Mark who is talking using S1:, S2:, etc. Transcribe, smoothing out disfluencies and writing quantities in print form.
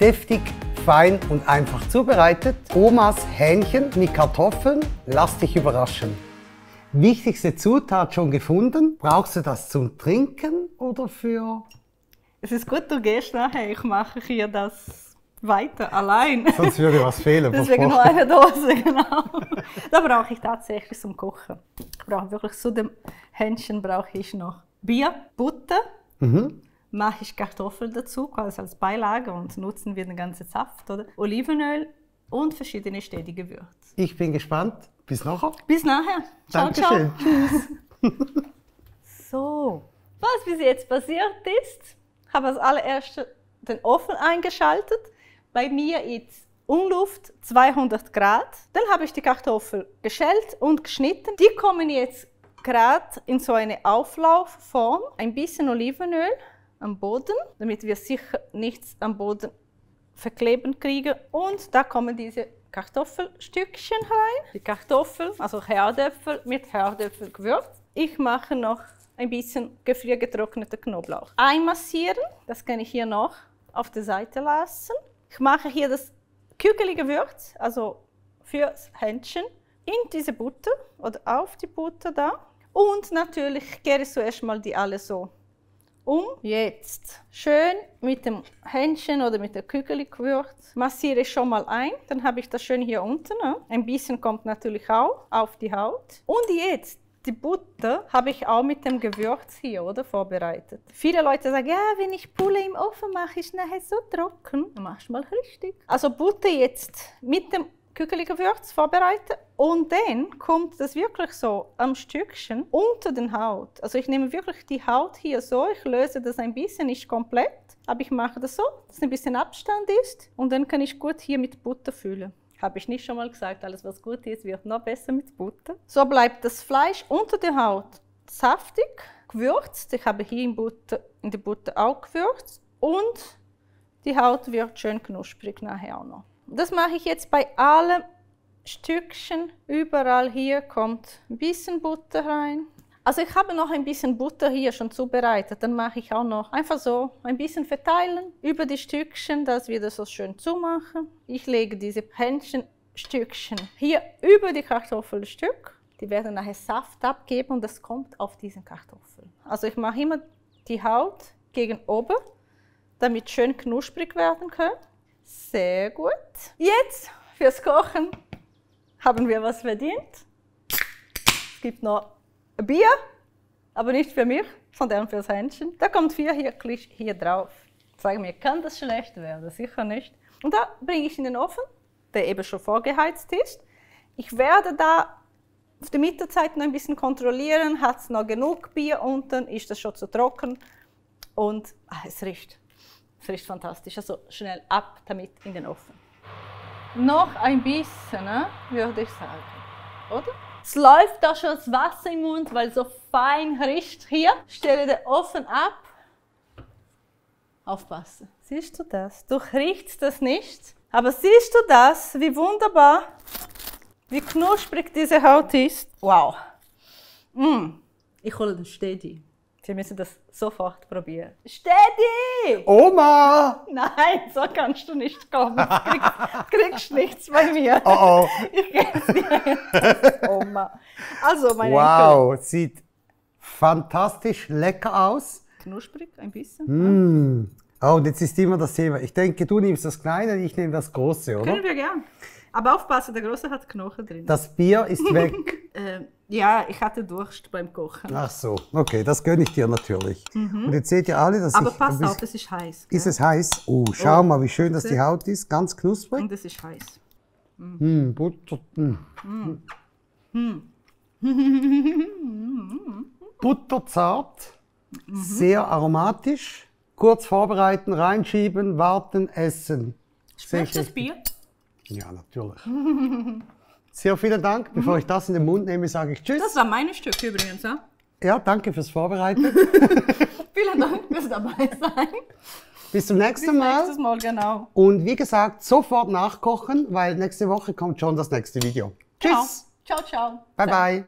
S1: Deftig, fein und einfach zubereitet. Omas Hähnchen mit Kartoffeln. Lass dich überraschen. Wichtigste Zutat schon gefunden. Brauchst du das zum Trinken oder für...
S2: Es ist gut, du gehst nachher. Ich mache hier das weiter, allein.
S1: Sonst würde was fehlen.
S2: Deswegen nur eine Dose, genau. Da brauche ich tatsächlich zum Kochen. Ich brauche wirklich zu dem Hähnchen brauche ich noch Bier, Butter. Mache ich Kartoffeln dazu, quasi als Beilage und nutzen wir den ganzen Saft, oder? Olivenöl und verschiedene Städtegewürze.
S1: Ich bin gespannt. Bis nachher.
S2: Bis nachher. Ciao,
S1: Dankeschön.
S2: ciao. Tschüss. So, was bis jetzt passiert ist, habe als allererstes den Ofen eingeschaltet. Bei mir jetzt Umluft 200 Grad. Dann habe ich die Kartoffel geschält und geschnitten. Die kommen jetzt gerade in so eine Auflaufform. Ein bisschen Olivenöl am Boden, damit wir sicher nichts am Boden verkleben kriegen. Und da kommen diese Kartoffelstückchen rein. Die Kartoffel, also Herdöpfel mit Herdöpfelgewürz. Ich mache noch ein bisschen gefriergetrockneten Knoblauch. Einmassieren, das kann ich hier noch auf der Seite lassen. Ich mache hier das Kügeligewürz, also fürs Hähnchen, in diese Butter oder auf die Butter da. Und natürlich kehre ich zuerst mal die alle so um. Jetzt schön mit dem Hähnchen oder mit dem Kügeligewürz massiere ich schon mal ein. Dann habe ich das schön hier unten. Ne? Ein bisschen kommt natürlich auch auf die Haut. Und jetzt die Butter habe ich auch mit dem Gewürz hier, oder, vorbereitet. Viele Leute sagen, ja, wenn ich Pulle im Ofen mache, ist nachher so trocken. Dann machst du mal richtig. Also Butter jetzt mit dem Kügeligewürz vorbereiten und dann kommt das wirklich so am Stückchen unter den Haut. Also ich nehme wirklich die Haut hier so, ich löse das ein bisschen, nicht komplett, aber ich mache das so, dass ein bisschen Abstand ist und dann kann ich gut hier mit Butter füllen. Habe ich nicht schon mal gesagt, alles was gut ist, wird noch besser mit Butter. So bleibt das Fleisch unter der Haut saftig, gewürzt. Ich habe hier in die Butter auch gewürzt und die Haut wird schön knusprig nachher auch noch. Das mache ich jetzt bei allen Stückchen. Überall hier kommt ein bisschen Butter rein. Also ich habe noch ein bisschen Butter hier schon zubereitet. Dann mache ich auch noch einfach so ein bisschen verteilen über die Stückchen, das wieder so schön zumachen. Ich lege diese Hähnchenstückchen hier über die Kartoffelstück. Die werden nachher Saft abgeben und das kommt auf diesen Kartoffeln. Also ich mache immer die Haut gegen oben, damit schön knusprig werden kann. Sehr gut. Jetzt fürs Kochen haben wir was verdient. Es gibt noch ein Bier, aber nicht für mich, sondern fürs Hähnchen. Da kommt hier drauf. Sag mir, kann das schlecht werden? Sicher nicht. Und da bringe ich in den Ofen, der eben schon vorgeheizt ist. Ich werde da auf der Mittagszeit noch ein bisschen kontrollieren, hat es noch genug Bier unten, ist das schon zu trocken und es riecht. Es riecht fantastisch, also schnell ab damit in den Ofen. Noch ein bisschen, ne, würde ich sagen, oder? Es läuft da schon das Wasser im Mund, weil so fein riecht hier. Stelle den Ofen ab. Aufpassen. Siehst du das? Du riechst das nicht, aber siehst du das, wie wunderbar, wie knusprig diese Haut ist? Wow. Ich hole den Steady. Sie müssen das sofort probieren. Steady!
S1: Oma!
S2: Nein, so kannst du nicht kommen. Du kriegst nichts bei mir.
S1: Oh oh.
S2: Ich gebe dir jetzt, Oma. Also, meine
S1: Wow, sieht fantastisch lecker aus.
S2: Knusprig ein bisschen.
S1: Oh, und jetzt ist immer das Thema. Ich denke, du nimmst das Kleine, ich nehme das Große, oder?
S2: Können wir gern. Aber aufpassen, der Große hat Knochen drin.
S1: Das Bier ist weg.
S2: Ja, ich hatte Durst beim Kochen.
S1: Ach so, okay, das gönne ich dir natürlich. Und jetzt seht ihr alle, dass
S2: Aber
S1: ich...
S2: pass auf, es ist heiß. Gell?
S1: Ist es heiß? Oh, schau mal, wie schön das die Haut ist, ganz knusprig.
S2: Und es ist heiß.
S1: Butter. Butterzart, sehr aromatisch. Kurz vorbereiten, reinschieben, warten, essen.
S2: Schmeckt das Bier?
S1: Ja, natürlich. Sehr vielen Dank. Bevor ich das in den Mund nehme, sage ich Tschüss.
S2: Das war mein Stück übrigens. Ja?
S1: Ja, danke fürs Vorbereiten.
S2: Vielen Dank fürs dabei sein.
S1: Bis zum nächsten Mal.
S2: Nächstes Mal, genau.
S1: Und wie gesagt, sofort nachkochen, weil nächste Woche kommt schon das nächste Video. Tschüss.
S2: Genau. Ciao, ciao.
S1: Bye, bye.